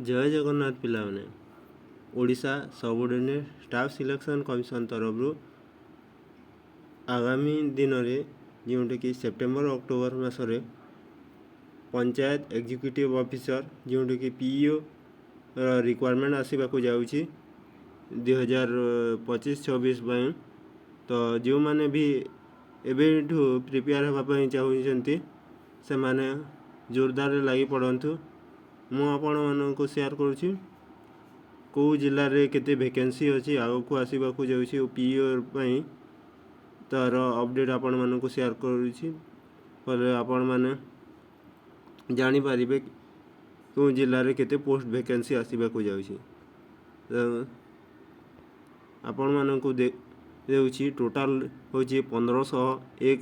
ଜୟ ଜଗନ୍ନାଥ ପିଲାମାନେ। Odisha ସବଅର୍ଡ଼ିନେଟ୍ staff selection commission ତରଫରୁ ଆଗାମୀ ଦିନରେ, ଯେଉଁଟାକି ସେପ୍ଟେମ୍ବର ଅକ୍ଟୋବର ମାସରେ, ପଞ୍ଚାୟତ ଏକ୍ଜିକ୍ୟୁଟିଭ୍ ଅଫିସର, ଯେଉଁଟାକି ପିଇଓ ରିକ୍ରୁଟମେଣ୍ଟ ଆସିବାକୁ ଯାଉଛି 2025-26 ପାଇଁ। ତ ଯେଉଁମାନେ ବି ଏବେଠୁ ପ୍ରିପେୟାର ହେବା ପାଇଁ ଚାହୁଁଛନ୍ତି, ସେମାନେ ଜୋରଦାରରେ ଲାଗି ପଡ଼ନ୍ତୁ। ମୁଁ ଆପଣମାନଙ୍କୁ ସେୟାର କରୁଛି କେଉଁ ଜିଲ୍ଲାରେ କେତେ ଭେକେନ୍ସି ଅଛି, ଆଗକୁ ଆସିବାକୁ ଯାଉଛି ପିଇଓ ପାଇଁ, ତା'ର ଅପଡ଼େଟ୍ ଆପଣମାନଙ୍କୁ ସେୟାର କରୁଛି। ଫଳରେ ଆପଣମାନେ ଜାଣିପାରିବେ କେଉଁ ଜିଲ୍ଲାରେ କେତେ ପୋଷ୍ଟ ଭେକେନ୍ସି ଆସିବାକୁ ଯାଉଛି। ଆପଣମାନଙ୍କୁ ଦେଉଛି, ଟୋଟାଲ୍ ହେଉଛି 1501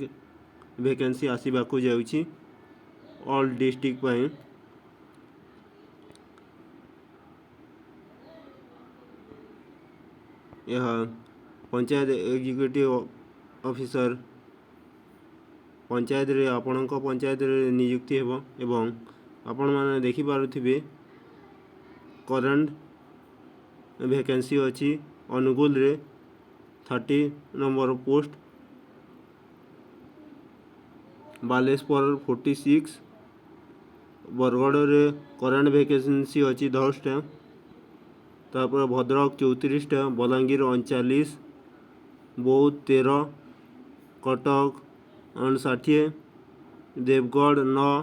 ଭେକେନ୍ସି ଆସିବାକୁ ଯାଉଛି ଅଲ୍ ଡିଷ୍ଟ୍ରିକ୍ଟ ପାଇଁ। ଏହା ପଞ୍ଚାୟତ ଏକ୍ଜିକ୍ୟୁଟିଭ୍ ଅଫିସର ପଞ୍ଚାୟତରେ, ଆପଣଙ୍କ ପଞ୍ଚାୟତରେ ନିଯୁକ୍ତି ହେବ। ଏବଂ ଆପଣମାନେ ଦେଖିପାରୁଥିବେ, କରେଣ୍ଟ ଭେକେନ୍ସି ଅଛି ଅନୁଗୁଳରେ 30 ନମ୍ବର ପୋଷ୍ଟ, ବାଲେଶ୍ୱର 46, ବରଗଡ଼ରେ କରେଣ୍ଟ ଭେକେନ୍ସି ଅଛି 10ଟା, ତାପରେ ଭଦ୍ରକ 34ଟା, ବଲାଙ୍ଗୀର 39, ବୌଦ୍ଧ 13, କଟକ 59, ଦେବଗଡ଼ 9,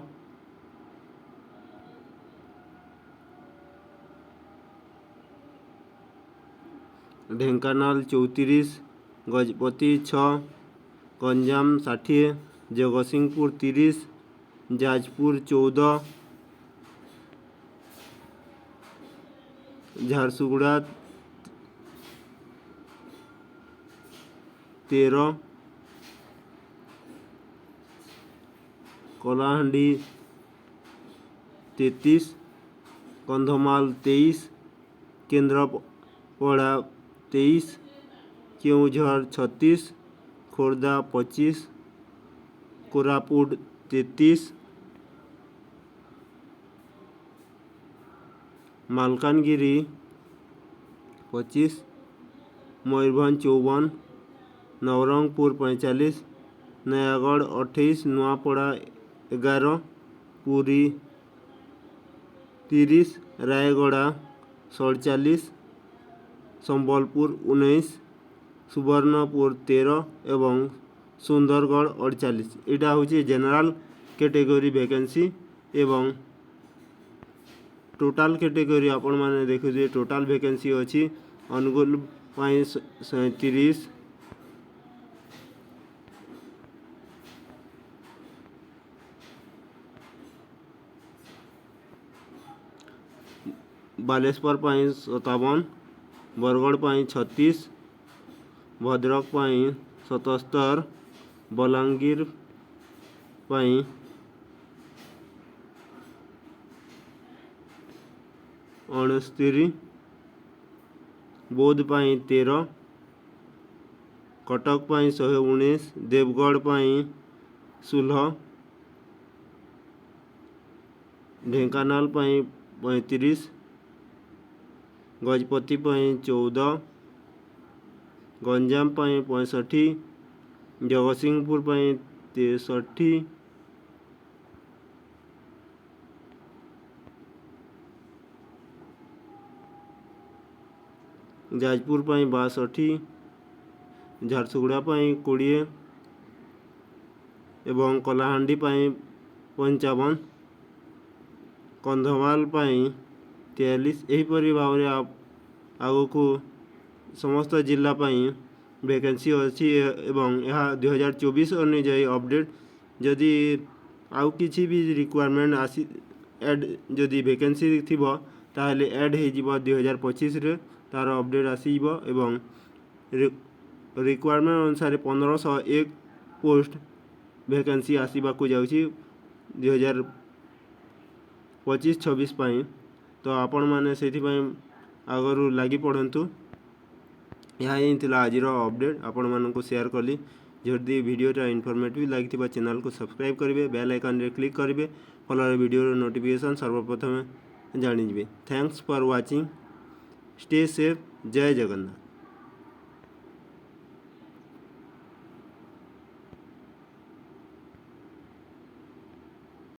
ଢେଙ୍କାନାଳ 34, ଗଜପତି 6, ଗଞ୍ଜାମ 60, ଜଗତସିଂହପୁର 30, ଯାଜପୁର 14, ଝାରସୁଗୁଡ଼ା 13, କଳାହାଣ୍ଡି 33, କନ୍ଧମାଳ 23, କେନ୍ଦ୍ରାପଡ଼ା 23, କେଉଁଝର 36, ଖୋର୍ଦ୍ଧା 25, କୋରାପୁଟ 33, ମାଲକାନଗିରି 25, ମୟୂରଭଞ୍ଜ 54, ନବରଙ୍ଗପୁର 45, ନୟାଗଡ଼ 28, ନୂଆପଡ଼ା 11, ପୁରୀ 30, ରାୟଗଡ଼ା 47, ସମ୍ବଲପୁର 19, ସୁବର୍ଣ୍ଣପୁର 13 ଏବଂ ସୁନ୍ଦରଗଡ଼ 48। ଏଇଟା ହେଉଛି ଜେନେରାଲ କ୍ୟାଟେଗୋରୀ ଭେକେନ୍ସି। ଏବଂ ଟୋଟାଲ୍ କ୍ୟାଟେଗୋରୀ ଆପଣମାନେ ଦେଖୁଥିବେ, ଟୋଟାଲ୍ ଭେକେନ୍ସି ଅଛି ଅନୁଗୁଳ ପାଇଁ 37, ବାଲେଶ୍ୱର ପାଇଁ 57, ବରଗଡ଼ ପାଇଁ 36, ଭଦ୍ରକ ପାଇଁ 77, ବଲାଙ୍ଗୀର ପାଇଁ 69, ବୌଦ୍ଧ ପାଇଁ 13, କଟକ ପାଇଁ 119, ଦେବଗଡ଼ ପାଇଁ 16, ଢେଙ୍କାନାଳ ପାଇଁ 35, ଗଜପତି ପାଇଁ 14, ଗଞ୍ଜାମ ପାଇଁ 65, ଜଗତସିଂହପୁର ପାଇଁ 63, ଯାଜପୁର ପାଇଁ 62, ଝାରସୁଗୁଡ଼ା ପାଇଁ 20 ଏବଂ କଳାହାଣ୍ଡି ପାଇଁ 55, କନ୍ଧମାଳ ପାଇଁ 43। ଏହିପରି ଭାବରେ ଆଗକୁ ସମସ୍ତ ଜିଲ୍ଲା ପାଇଁ ଭେକେନ୍ସି ଅଛି। ଏବଂ ଏହା 2024 ଅନୁଯାୟୀ ଅପଡ଼େଟ୍। ଯଦି ଆଉ କିଛି ବି ରିକ୍ରୁଟମେଣ୍ଟ ଆସି ଆଡ଼୍ ଯଦି ଭେକେନ୍ସି ଥିବ, ତାହେଲେ ଆଡ଼୍ ହେଇଯିବ। 2025ରେ ତା'ର ଅପଡ଼େଟ୍ ଆସିଯିବ। ଏବଂ ରିକ୍ରୁଟମେଣ୍ଟ ଅନୁସାରେ 1501 ପୋଷ୍ଟ ଭେକେନ୍ସି ଆସିବାକୁ ଯାଉଛି 2025-26 ପାଇଁ। ତ ଆପଣମାନେ ସେଇଥିପାଇଁ ଆଗରୁ ଲାଗି ପଡ଼ନ୍ତୁ। ଏହା ହିଁ ଥିଲା ଆଜିର ଅପଡ଼େଟ୍, ଆପଣମାନଙ୍କୁ ସେୟାର କଲି। ଯଦି ଭିଡ଼ିଓଟା ଇନଫର୍ମେଟିଭ୍ ଲାଗିଥିବା, ଚ୍ୟାନେଲକୁ ସବସ୍କ୍ରାଇବ୍ କରିବେ, ବେଲ୍ ଆଇକନ୍ରେ କ୍ଲିକ୍ କରିବେ, ଫଳରେ ଭିଡ଼ିଓର ନୋଟିଫିକେସନ୍ ସର୍ବପ୍ରଥମେ ଜାଣିଯିବେ। Thanks for watching, stay safe. Jay Jagannath.